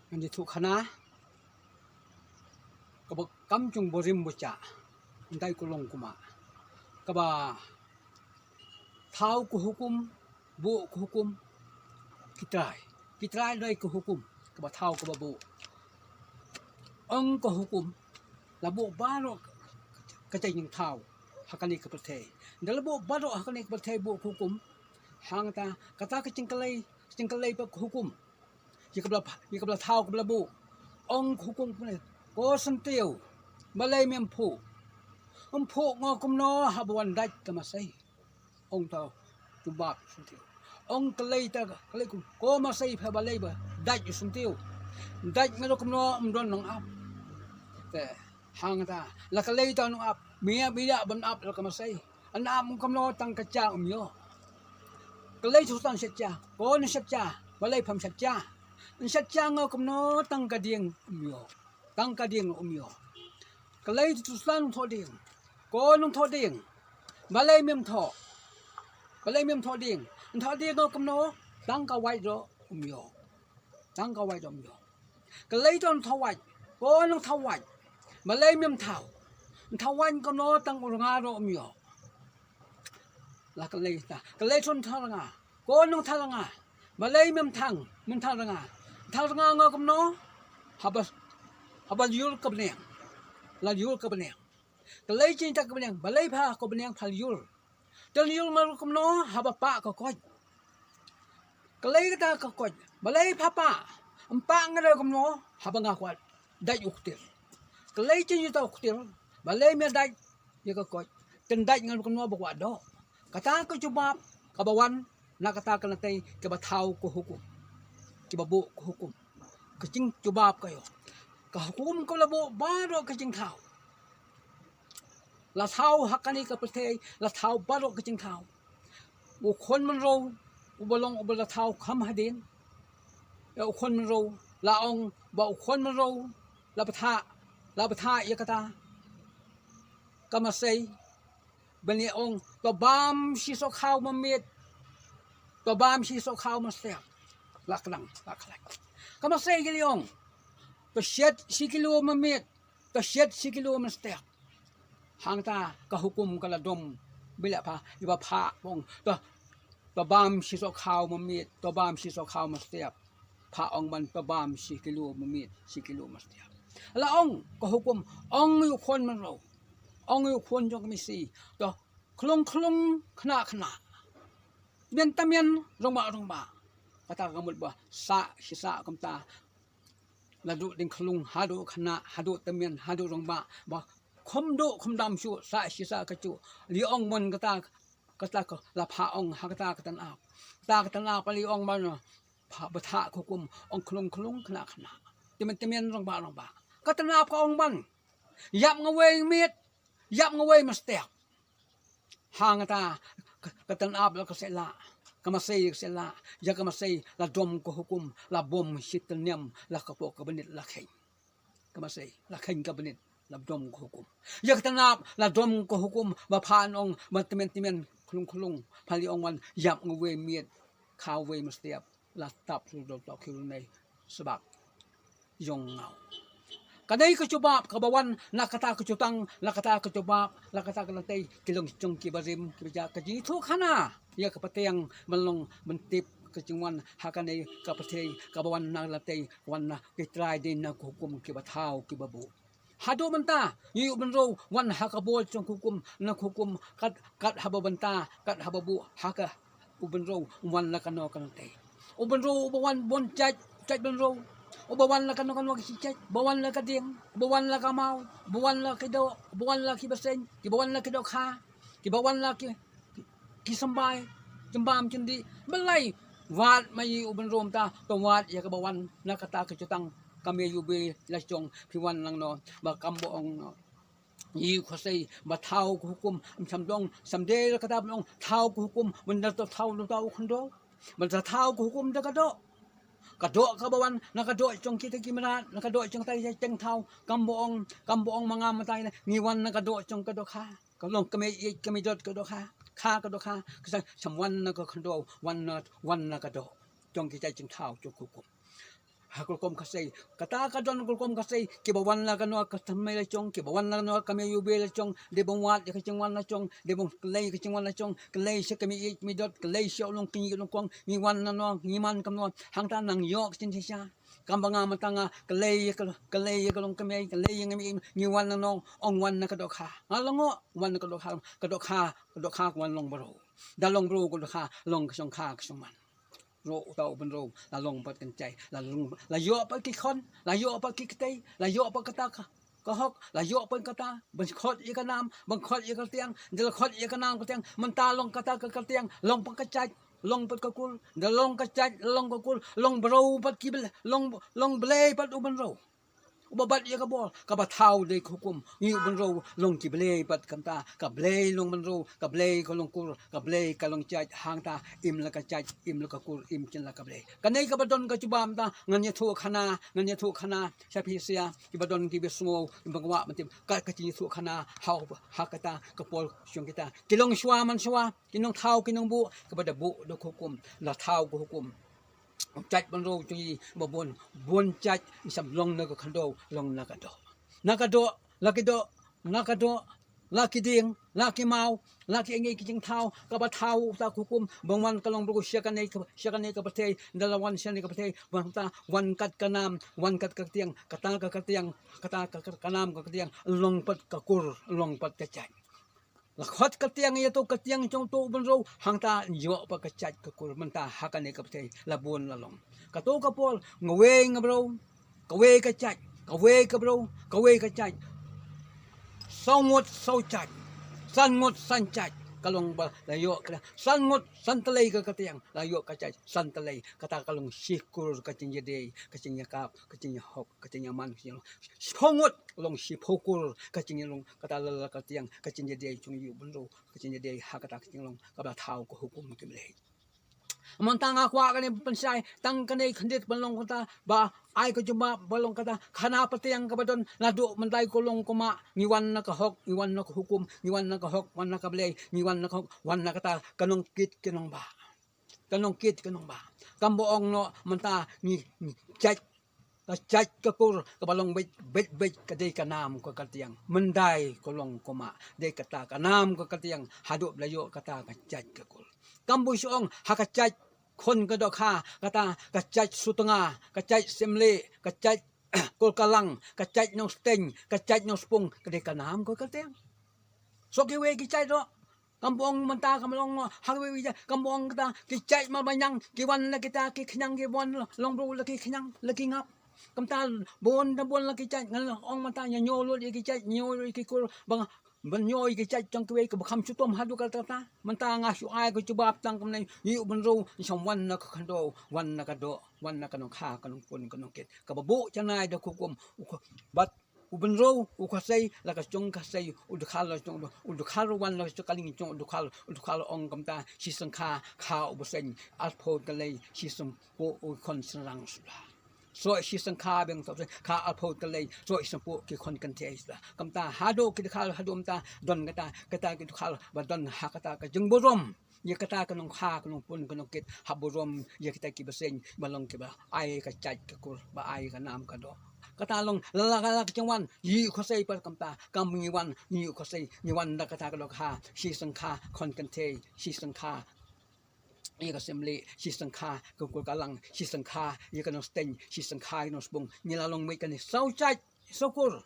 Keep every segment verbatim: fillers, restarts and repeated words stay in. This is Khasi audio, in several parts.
Ngan ïathuh khana kaba kam jong barim bajah, ndai ka long kumba, kaba thaw ka hukum, buh ka hukum, ki trai, ki trai dei ka hukum, kaba thaw kaba buh. Ong ka hukum, la buh baroh ka jingthaw ha kane ka pyrthei. Nda la buh baroh ha kane ka pyrthei buh ka hukum. Hangta kata ka jingkylli, jingkylli ba ka hukum, ïa kaba la, ïa kaba la thaw kaba la buh. Ong ka hukum kumne, ko syntiew, balei mem phuh? Em phuh nga kumno haba wan dait ka masai? Ong ta jubab syntiew. Ong kylli ta, kylli kum, ko masai pha balei ba dait u syntiew? Dait nga da kumno em don nongap? Te hangta la kylli ta nongap, mia mia ban ap la ka masai. An ap kumno tang ka cha em ïoh. Kylli tu tan shet cha, ko ne shet cha, balei pham shet cha? An shet cha nga kumno tang ka dieng em ïoh. Tang ka dieng em ïoh. Kylli tu tan thoh dieng, ko nongthoh dieng, balei mem thoh? Balei mem thoh dieng? An thoh dieng nga kumno tang ka wait ro em ïoh. Tang ka wait ro em ïoh. Kylli tu nongthaw wait, ko nongthaw wait, balei mem thaw? An thaw wait kumno tang u rnga ro em ïoh. La kylli ta, kylli tu nongthaw rnga, ko nongthaw rnga, balei mem thang, mem thang rnga? Thang rnga nga kumno haba, haba la ïul ka bneng, la ïul ka bneng. Kylli jingtah ka bneng, balei pha ka bneng pha la ïul? Te la ïul nga kumno haba pah ka koit? Kylli kata ka koit, balei pha pah? Em pah nga da kumno haba nga kwah dait u ktir? Kylli jingtah u ktir, balei mem dait ïa ka koit? Te dait nga kumno ba kwah doh? Kata ka jubab kaba wan na kata ka lynti kaba thaw ka hukum, kiba buh ka hukum. Ka jingjubab ka ïoh, ka hukum ka la buh baroh ka jingthaw. La thaw ha kane ka pyrthei, la thaw baroh ka jingthaw. U khun mynro uba long uba la thaw kham hadien. Ïa u khun mynro, la ong ba u khun mynro la bthah, la bthah ïa kata ka masai. Ban ïa ong, to bam shi soh khaw mynmiet, to bam shi soh khaw mynstep. La klang, la klang. Ka masai ka la ong, to shet shi kilo mynmiet, to shet shi kilo mynstep. Hangta ka hukum ka la dom bilah pha, iba pha ong, to, to bam shi soh khaw mynmiet, to bam shi soh khaw mynstep. Pha ong ban to bam shi kilo mynmiet, shi kilo mynstep. La ong ka hukum, ong ïa u khun mynro, ong ïa u khun jong ka masi, to khlung khlung khynnah khynnah, tymmen tymmen, rangbah rangbah. Kata ka mut ba sah shi sah kumta. Naduh dieng khlung haduh khynnah, haduh tymmen, haduh rangbah, ba kham duh kham dam shuh, sah shi sah ka shuh. La ong ban kata, kata ka la pha ong ha kata ka tnat. Kata ka tnat ka la ong ban pha bthah ka hukum, ong khlung khlung khynnah khynnah, tymmen tymmen, rangbah rangbah. Ka tnat ka ong ban ïap nga wei miet, ïap nga wei mynstep. Hangta ka, ka tnat la ka seh lah, ka masai ka seh lah. Ïa ka masai la dom ka hukum, la bom shi tyrnem, la ka pok ka bnit la kheiñ. Ka masai la kheiñ ka bnit, la dom ka hukum. Ïa ka tnat la dom ka hukum, ba pha ong ban tymmen tymmen, khlung khlung, pha la ong ban ïap nga wei miet, khaw wei mynstep. La tap su dol tok khiu nei sbak jong ngaw. Ka dei ka jubab kaba wan na kata ka jutang, na kata ka jubab, na kata ka lynti, ki long jong ki barim ki bajah, ka jingïathuh khana ïa ka pateng ban long ban tip ka jingwan ha kane ka pyrthei, kaba wan na lynti, wan na ki trai dei na ka hukum kiba thaw kiba buh. Haduh mynta ngi ïohi u bynriew wan ha ka bor jong ka hukum, na ka hukum kat, kat haba bynta, kat haba buh ha ka u bynriew wan la kano kano te. U bynriew uba wan bun jait, jait bynriew. Uba wan la kano kano ki jait, uba wan la ka dieng, uba wan la ka maw, uba wan la ki doh, uba wan la ki bseiñ, kiba wan la ki dohkha, kiba wan la ki, ki symbai, jingbam jingdih. Balei? Wat ma ïohi u bynriew mynta, to wad ïa kaba wan na kata ka jutang. Ka mei u bei la jong, phi wan lang no, ba kam ba ong no. Ïa ka sei ba thaw ka hukum, ym shym dong, shym dei la kata ba ong thaw ka hukum, mynta to thaw, to thaw u khyndew. Mynta thaw ka hukum da ka doh. Ka doh kaba wan na ka doh jong kita ki mrad, na ka doh jong kita ki jingthaw, kam ba ong, kam ba ong ma nga mynta ngi wan na ka doh jong ka dohkha. Ka long ka mei ïeit, ka mei dot ka dohkha, kha ka dohkha, ka sa shym wan na ka khyndew, wan na, wan na ka doh jong kita ki jingthaw jong ka hukum. ha ka rukom ka sei. Kata ka don ka rukom ka sei, kiba wan la ka nongkynmaw la jong, kiba wan la ka nongkynmaw ïa u briew la jong, dei ban wad ïa ka jingwan la jong, dei ban kylli ïa ka jingwan la jong, kylli sha ka mei ïeit mei dot, kylli sha u longkñi u longkong, ngi wan nangno, ngi man kumno, hangta nang ïoh ka jingshisha. Kam ba nga mynta nga kylli ïa ka, kylli ïa ka longkñi, kylli ïa ka mei, ngi wan nangno, ong wan na ka dohkha. Nga la ong wan na ka dohkha, ka dohkha, ka dohkha ka wan long briew. Da long briew ka dohkha, long ka shongkha ka shongman. Ruh uta u bynriew, la long pat kynjai, la long, la ïoh pat ki khon, la ïoh pat ki kti, la ïoh pat kata ka, ka hok, la ïoh pat kata, ban khot ïa ka nam, ban khot ïa ka kyrteng, da la khot ïa ka nam ka kyrteng, mynta long kata ka kyrteng, long pat ka jait, long pat ka kur, da long ka jait, long ka kur, long briew pat ki Blei, long, long Blei pat u bynriew. Uba bat ïa ka bor, kaba thaw dei ka hukum, ngi u bynriew, long ki Blei pat kumta, ka Blei long bynriew, ka Blei ka long kur, ka Blei ka long jait, hangta, im la ka jait, im la ka kur, im shen la ka Blei. Kane kaba don ka jubab ta, ngan ïathuh khana, ngan ïathuh khana, sha phi sha, kiba don kiba sngew, kiba kwah ban tip, ka, ka jingïathuh khana, ha, ha kata, ka por, shong kita. Ki long shuwa man shuwa, ki nongthaw, ki nongbuh, kaba da buh, da ka hukum, la thaw ka hukum. Jait bynriew jong ngi ba bun, bun jait, ngi sa long na ka khyndew, long na ka doh. Na ka doh, la ki doh, na ka doh, la ki dieng, la ki maw, la ki ïa ngi ki jingthaw, kaba thaw uta ka hukum, ban wan ka long briew sha kane ka, sha kane ka pyrthei, da la wan sha kane ka pyrthei, ban ta wan kat ka nam, wan kat ka kyrteng, kata ka kyrteng, kata ka, ka, ka nam ka kyrteng, long pat ka kur, long pat ka jait. La khot ka kyrteng ïa uto ka kyrteng jong uto u bynriew, hangta ïoh pat ka jait ka kur mynta ha kane ka pyrthei la bun la long. Kato ka por, nga wei nga briew, kawei ka jait, kawei ka briew, kawei ka jait. Saw ngut saw jait, san ngut san jait, ka long ba la ïoh ka san ngut san tylli ka kyrteng, la ïoh ka jait san tylli, kata ka long shi kur ka jingïadei, ka jingïakap, ka jingïahok, ka jingïaman, ka jinglong. Shiphew ngut long shiphew kur ka jinglong, kata la la ka kyrteng, ka jingïadei jong u bynriew, ka jingïadei ha kata ka jinglong, kaba thaw ka hukum ki Blei. Mynta nga kwah kane pynshai, tang kane khyndiat ban long kata, ba ai ka jubab ban long kata, khana pateng kaba don, naduh mynta ka long kumba, ngi wan na ka hok, ngi wan na ka hukum, ngi wan na ka hok, wan na ka Blei, ngi wan na ka hok, wan na kata, ka nongkit ka nongbah. Ka nongkit ka nongbah. Kam ba ong noh mynta ngi, ngi jait, ka jait ka kur, kaba long beit, beit, beit, ka dei ka nam ka kyrteng. Myndai ka long kumba, dei kata ka nam ka kyrteng, haduh ba la ïoh kata ka jait ka kur. Kam ba shu ong, ha ka jait khun ka dohkha, kata ka jait sutnga, ka jait simlieh, ka jait kulkalang, ka jait nongsteng, ka jait nongspung, ka dei ka nam ka kyrteng. Soh kiwei ki jait ruh, kam ba ong mynta, kam ba ong ha kiwei ki jait, kam ba ong kata, ki jait ma ba ñiang, ki wan la kita ki khñiang, ki wan long briew la ki khñiang, la ki ngap. Kumta bun da bun la ki jait, ngan ong mynta ñiew lut ïa ki jait, ñiew lut ïa ki kur, ba nga, ban ñiew ïa ki jait jong kiwei kaba kham shu tum haduh katta katta. Mynta nga shu ai ka jubab tang kumne, ïa u bynriew, ngi shym wan na ka khyndew, wan na ka doh, wan na ka nongkha, ka nongpun, ka nongkit. Kaba buh janai da ka hukum, u ka, bad u bynriew, u khasei, la ka jong khasei, u dkhar la jong, u dkhar wan la jong ka lieng jong u dkhar, u dkhar ong kumta, shi syngkha, kha u bseiñ, arphew tylli, shi sympuh u khun shynrang suda. Soh shi syngkha biang, soh shi kha arphew tylli, soh shi sympuh ki khun kynthei suda. Kumta haduh ki dkhar, haduh mynta, don kata, kata ki dkhar, ba don ha kata ka jingburom. Ïa kata ka nongkha, ka nongpun, ka nongkit, hap burom, ïa kita ki bseiñ, ba long kiba ai ka jait ka kur, ba ai ka nam ka doh. Kata long, la la la ka jingwan, ïa u khasei pat kumta, kam ngi wan, ïa u khasei, ngi wan da kata ka dohkha, shi syngkha, khun kynthei, shi syngkha, ïa ka simlieh, shi syngkha, ka kulkalang, shi syngkha, ïa ka nongsteng, shi syngkha, ïa ka nongspung, ngi la long beit kane, saw jait, saw kur.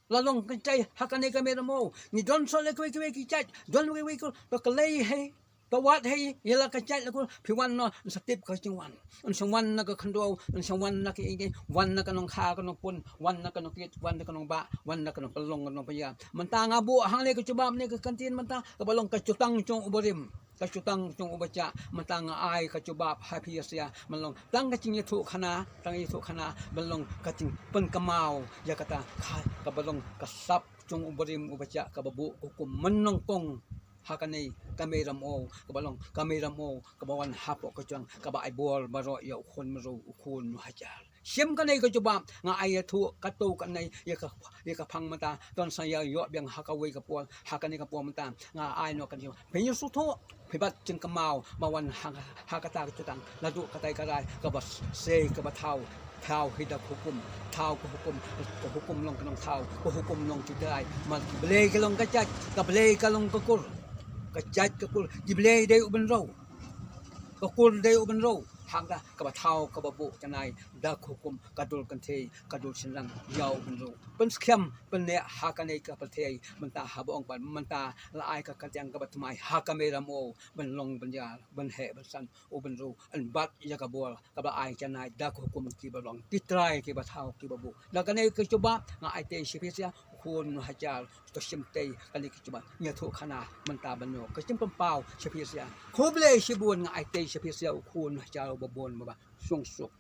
La long kynjai ha kane ka Mei Ramew. Ngi don soh la kiwei kiwei ki jait. Don kiwei kur. To kylli hi. To wad hi. Ïa la ka jait la kur. Phi wan noh. Yn sa tip ka jingwan. Yn sa wan na ka khyndew. Yn sa wan na ka ïing. Wan na ka nongkha ka nongpun. Wan na ka nongkit. Wan na ka nongbah. Wan na ka nongpynlong ka nongpynïap. Mynta nga buh hangne ka jubab ne ka kyntien mynta. Kaba long ka jutang jong u barim. Ka jutang jong u bajah, mynta nga ai ka jubab ha phi ïa sha, man long, tang ka jingïathuh khana, tang ïathuh khana, ban long ka jingpynkynmaw, ïa kata, ka, kaba long, ka sap jong u barim u bajah, kaba buh ka hukum mynnyngkong, ha kane, ka Mei Ramew, kaba long, ka Mei Ramew, kaba wan hapoh ka jutang, kaba ai bor baroh ïa u khun mraw, u khun u hajar. Shim kane ka jubab, nga ai ïathuh, katto katne, ïa ka, ïa ka phang mynta, don sa ïa ïoh biang ha kawei ka por, ha kane ka por mynta, nga ai noh kane, phi ïa sngewthuh, phi bat jingkynmaw, ba wan ha, ha kata ka jutang, naduh katei ka rai, kaba sei, kaba thaw, Thaw hi da ka hukum, thaw ka hukum, ka hukum long ka nongthaw, ka hukum long ki trai. Bad ki blei ka long ka jait, ka blei ka long ka kur, ka jait ka kur. Ki blei dei u bynriew, ka kur dei u bynriew. Hangta kaba thaw kaba buh janai da ka hukum, ka dur kynthei, ka dur shynrang ïa u bynriew. Pynskhem pynneh ha kane ka pyrthei mynta, haba ong ba mynta la ai ka kyrteng kaba thymmai ha ka Mei Ramew ban long ban ïar, ban heh ban san u bynriew, yn bat ïa ka bor kaba ai janai da ka hukum kiba long ki trai kiba thaw kiba buh. Da kane ka jubab nga ai tei sha phi sha u khun Hajar, to shim tei kane ka jubab, ïathuh khana mynta ban ïoh ka jingpynpaw sha phi sha. Khublei shibun, nga ai tei sha phi sha u khun Hajar uba bun, ba sung suk.